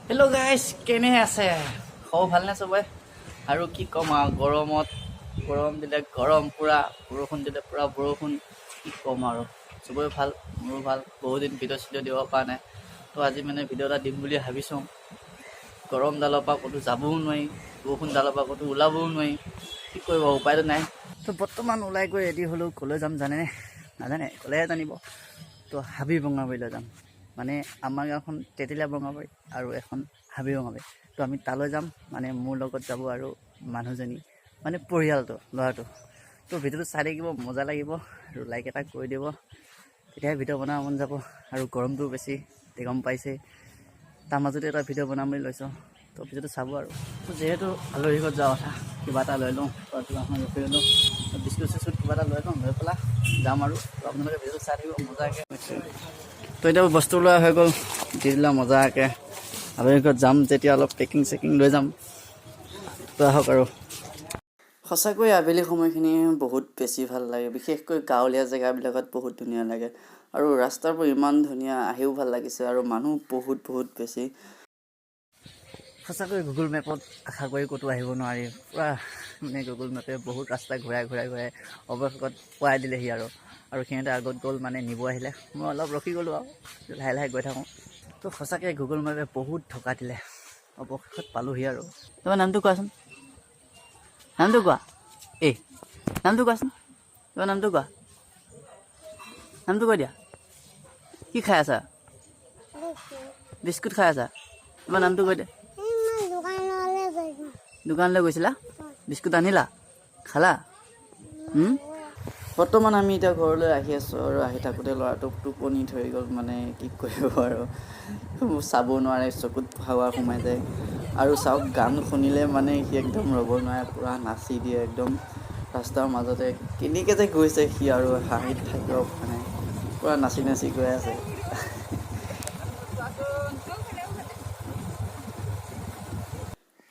Hello' guys, কেনে আছে? খবৰ ভালনে চবৰে? আৰু কি ক'ম আৰু, গৰমত গৰম দিলে গৰম পূৰা, বৰষুণ দিলে পূৰা বৰষুণ। কি ক'ম আৰু, চবৰে ভাল, মোৰো ভাল। বহুত দিন ভিডিঅ' চিডিঅ' দিব পৰা নাই, তো আজি মানে ভিডিঅ' এটা দিম বুলি ভাবিছোঁ। গৰমডালৰ পৰা ক'তো যাবও নোৱাৰি, বৰষুণডালৰ পৰা ক'তো ওলাবও নোৱাৰি। কি কৰিব, উপায়তো নাই। তো বৰ্তমান ওলাই গৈ ৰেডি হ'লোঁ। ক'লৈ যাম জানেনে? নাজানে, ক'লেহে জানিব। তো হাবি বঙাবাৰীলৈ যাম। মানে আমাৰ গাঁওখন তেতেলীয়া বঙাবাৰী আৰু এখন হাবি বঙাবাৰী। তো আমি তালৈ যাম। মানে মোৰ লগত যাব আৰু মানুহজনী, মানে পৰিয়ালটো, ল'ৰাটো। তো ভিডিঅ'টো চাই থাকিব, মজা লাগিব। আৰু লাইক এটা কৰি দিব, তেতিয়াহে ভিডিঅ' বনাব মন যাব। আৰু গৰমটোও বেছি, গম পাইছেই। তাৰ মাজতে এটা ভিডিঅ' বনাম বুলি লৈছোঁ। তো ভিডিঅ'টো চাব। আৰু তো যিহেতু আলহী ঘৰত যোৱা কথা, কিবা এটা লৈ লওঁ। দোকানখন ৰখি ল'লোঁ, বিস্কুট চিস্কুট কিবা এটা লৈ লওঁ, লৈ পেলাই যাম। আৰু তো আপোনালোকে ভিডিঅ'টো চাই থাকিব মজাকৈ। তো এতিয়া বস্তু লোৱা হৈ গ'ল, দি দিলা মজাকৈ। আলহী ঘৰত যাম যেতিয়া অলপ পেকিং চেকিং লৈ যাম। তো আহক। আৰু সঁচাকৈ আবেলি সময়খিনি বহুত বেছি ভাল লাগে, বিশেষকৈ গাঁৱলীয়া জেগাবিলাকত বহুত ধুনীয়া লাগে। আৰু ৰাস্তাবোৰ ইমান ধুনীয়া, আহিও ভাল লাগিছে। আৰু মানুহ বহুত বহুত বেছি। সঁচাকৈ গুগল মেপত আশা কৰি ক'তো আহিব নোৱাৰি। পূৰা মানে গুগল মেপে বহুত ৰাস্তা ঘূৰাই ঘূৰাই ঘূৰাই অৱশেষত পোৱাই দিলেহি। আৰু সিহঁতে আগত গ'ল, মানে নিব আহিলে। মই অলপ ৰখি গ'লোঁ আৰু লাহে লাহে গৈ থাকোঁ। তো সঁচাকৈ গুগল মেপে বহুত ধোকা দিলে। অৱশেষত পালোহি। আৰু তোমাৰ নামটো কোৱাচোন, নামটো কোৱা। এই নামটো কোৱাচোন, তোমাৰ নামটো কোৱা, নামটো কৈ দিয়া। কি খাই আছা? বিস্কুট খাই আছা? তোমাৰ নামটো কৈ দিয়া। দোকানলৈ গৈছিলা, বিস্কুট আনিলা, খালা? বৰ্তমান আমি এতিয়া ঘৰলৈ আহি আছোঁ। আৰু আহি থাকোঁতে ল'ৰাটোক টোপনি ধৰি গ'ল। মানে কি কৰিব আৰু, চাব নোৱাৰে, চকুত হাৱা সোমাই যায়। আৰু চাওক, গান শুনিলে মানে সি একদম ৰ'ব নোৱাৰে, পূৰা নাচি দিয়ে একদম ৰাস্তাৰ মাজতে। কেনেকৈ যে গৈছে সি, আৰু হাঁহিত থাকিব পৰা নাই, পূৰা নাচি নাচি গৈ আছে।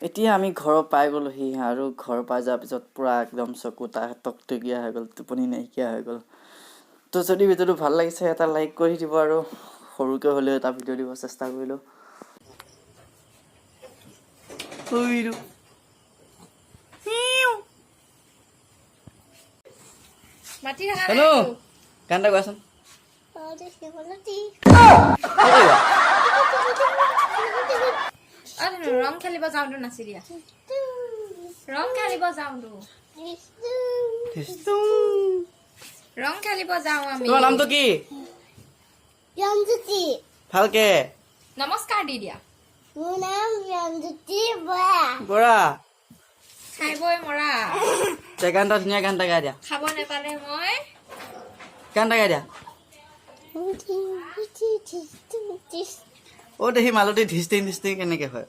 এতিয়া আমি ঘৰ পাই গ'লোহি। আৰু ঘৰ পাই যোৱাৰ পিছত পূৰা একদম চকু টকটকীয়া হৈ গ'ল, টোপনি নাইকিয়া হৈ গ'ল। তো যদি ভিডিঅ'টো ভাল লাগিছে, এটা লাইক কৰি দিব। আৰু সৰুকৈ হ'লেও এটা ভিডিঅ' দিব চেষ্টা কৰিলোঁ। মাতি থকা। হেল্ল', গান এটা গোৱাচোন। অ ৰং খেলিব যাওঁতো নাচি দিয়া। ৰং খেলিব যাওঁতো, ৰং খেলিব যাওঁ আমি। তোমাৰ নামটো কি? ৰঞ্জ্যোতি। ভালকে। নমস্কাৰ দি দিয়া। মোৰ নাম ৰঞ্জ্যোতি বৰা। বৰা। খাই বৈ মৰা। তে গান এটা, ধুনীয়া গান এটা গাই দিয়া। খাব নেপালে মই গান এটা গাই দিয়া। অ' দেহি মালতী, ধিষ্টিং ধিষ্টিং কেনেকে হয়?